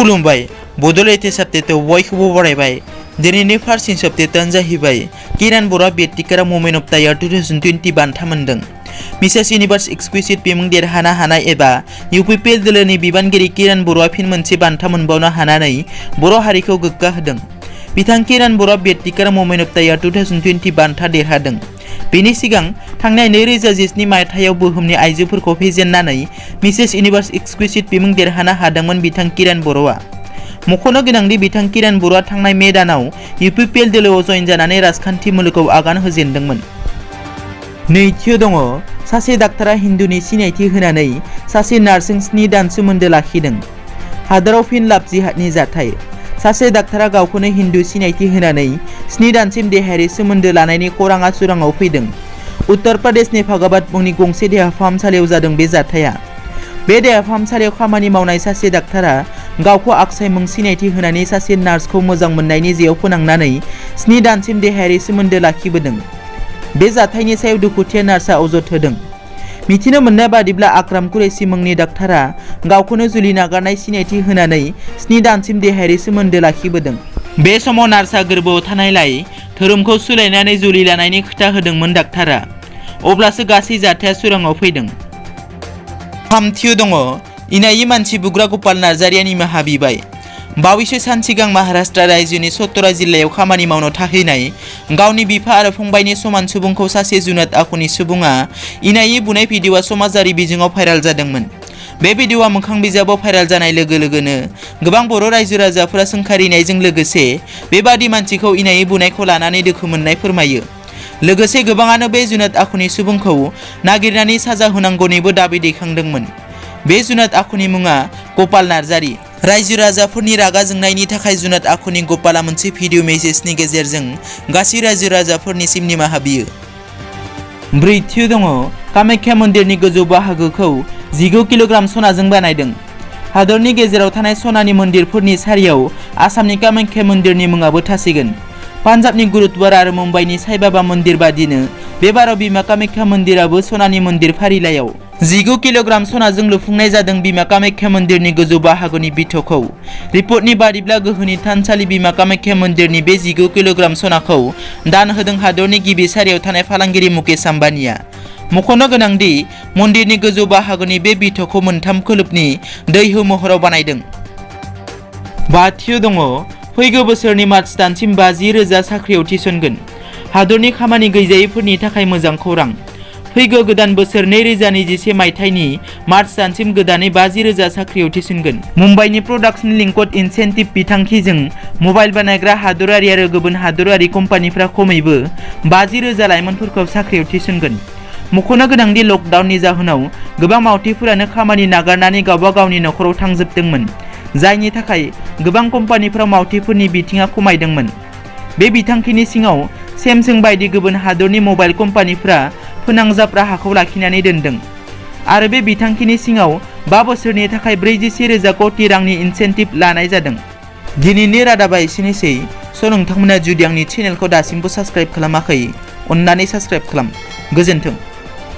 खुलुमबाय बड'लेण्ड साबजेक्टआव बयखौबो बरायबाय। दिनैनि फार्स्ट साबजेक्टआनो जाहैबाय किरान बर'आ BTR मुभमेन्ट अफ द इयार 2020 बान्था मोनदों। मिसेस इउनिभार्स एक्सक्लुसिव बिमुं देरहानो हानाय एबा UPPL दोलोनि बिबानगिरि किरान बर'आ फिन मोनसे बान्था मोनबावनो हानानै बर' हारिखौ गोग्गा होदों। बिथां किरान बर'आ BTR मुभमेन्ट अफ द इयार 2020 बान्था देरहादों। बेनि सिगां थांनाय 2017 मायथाइयाव बुहुमनि आइजोफोरखौ फेजेननानै मिसेस इउनिभार्स एक्सक्लुसिव बिमुं देरहानो हादोंमोन बिथां किरान बर'आ। मख'नो गोनांदि बिथां किरान बर'आ थांनाय मे दानाव UPPL दोलोआव जयेन जानानै राजखान्थि मुलुगाव आगान होजेनदोंमोन। नैथियाव दङ सासे डाक्टारा हिन्दुनि सिनायथि होनानै सासे नार्सजों 7 दान सोमोन्दो लाखिदों। हादराव फिन लाभ जिहादनि जाथाय। सासे डाक्टारा गावखौनो हिन्दु सिनायथि होनानै 7 दानसिम देहायारि सोमोन्दो लानायनि खौराङा चुराङाव फैदों। उत्तर प्रदेशनि फागाबाद मुंनि गंसे देहा फाहामसालियाव जादों बे जाथाया। बे देहा फाहामसालियाव खामानि मावनाय सासे डाक्टारा गावखौ आखसाय मुं सिनायथि होनानै सासे नार्सखौ मोजां मोननायनि जेयाव फोनांनानै 7 दानसिम देहायारि सोमोन्दो लाखिबोदों। बे जाथायनि सायाव दुखुथिया नार्सआ अजद होदों। मिथिनो मोननाय बादिब्ला आक्राम कुरैशी मुंनि डाक्टारा गावखौनो जुलि नागारनाय सिनायथि होनानै 7 दानसिम देहायारि सोमोन्दो लाखिबोदों। बे समाव नार्सआ गोरबोआव थानायलाय धोरोमखौ सोलायनानै जुलि लानायनि खोथा होदोंमोन डाक्टारा। अब्लासो गासै जाथाया चुराङाव फैदों। थामथियाव दङ इनायि मानसि बुग्रा गपाल नार्जारिया निमाहा बिबाय। बावैसो सान सिगां महाराष्ट्र रायजोनि सतरा जिल्लायाव खामानि मावनो थाहैनाय गावनि बिफा आरो फंबायनि समान सुबुंखौ सासे जुनाद आखुनि सुबुङा इनायि बुनाय भिडिअ'आ समाजारि बिजोङाव भाइराल जादोंमोन। बे भिडिअ'आ मोखां बिजाबाव भाइराल जानाय लोगो लोगोनो गोबां बर' रायजो राजाफोरा सोंखारिनायजों लोगोसे बेबादि मानसिखौ इनायि बुनायखौ लानानै दुखु मोननाय फोरमायो। लोगोसे गोबाङानो बे जुनाद आखुनि सुबुंखौ नागिरनानै साजा होनांगौनिबो दाबि दैखांदोंमोन। बे जुनाद आखुनि मुङा गपाल नार्जारि। रायजो राजाफोरनि रागा जोंनायनि थाखाय जुनाद आखुनि गपालआ मोनसे भिडिअ' मेसेजनि गेजेरजों गासै रायजो राजाफोरनिसिम निमाहा बियो। ब्रैथियाव दङ कामाख्या मन्दिरनि गोजौ बाहागोखौ 19 किल'ग्राम सनाजों बानायदों। हादरनि गेजेराव थानाय सनानि मन्दिरफोरनि सारियाव आसामनि कामाख्या मन्दिरनि मुङाबो थासिगोन। पान्जाबनि गुरुद्वारा आरो मुम्बाइनि साईबाबा मन्दिर बादिनो बे बाराव बिमा कामाख्या मन्दिराबो सनानि मन्दिर फारिलाइयाव 19 किल'ग्राम सनाजों लुफुंनाय जादों बिमा कामाख्या मन्दिरनि गोजौ बाहागोनि बिथोखौ। रिपर्टनि बादिब्ला गोहोनि थानसालि बिमा कामाख्या मन्दिरनि बे 19 किल'ग्राम सनाखौ दान होदों हादरनि गिबि सारियाव थानाय फालांगिरि मुकेश आम्बानीआ। मख'नो गोनांदि मन्दिरनि गोजौ बाहागोनि बे बिथोखौ 3 खोलोबनि दैहु महराव बानायदों। बाथियाव दङ फैगौ बोसोरनि मार्च दानसिम 50,000 साख्रियाव थिसनगोन। हादरनि खामानि गैजायैफोरनि थाखाय मोजां खौरां। फैगौ गोदान बोसोर 2021 मायथाइनि मार्च दानसिम गोदानै 50,000 साख्रियाव थिसनगोन। मुम्बाइनि प्रडाक्शन लिंक्ड इनसेन्टिभ बिथांखिजों मबाइल बानायग्रा हादरारि आरो गुबुन हादरारि कम्पानिफ्रा खमैबो 50,000 लाइमोनफोरखौ साख्रियाव थिसनगोन। मख'नो गोनांदि लकडाउननि जाहोनाव गोबां मावथिफोरानो खामानि नागारनानै गावबा गावनि नखराव थांजोबदोंमोन, जायनि थाखाय गोबां कम्पानिफोराव मावथिफोरनि बिथिङा खमायदोंमोन। बे बिथांखिनि सिङाव सेमसां बायदि गुबुन हादरनि मबाइल कम्पानिफोरा फोनांजाब राहाखौ लाखिनानै दोनदों आरो बे बिथांखिनि सिङाव 5 बोसोरनि थाखाय 41,000 कोटि रांनि इनसेन्टिभ लानाय जादों। दिनैनि रादाबा एसेनोसै। नोंथांमोना जुदि आंनि चेनेलखौ दासिमबो साबस्क्राइब खालामाखै, अन्नानै साबस्क्राइब खालाम। गोजोन्थों।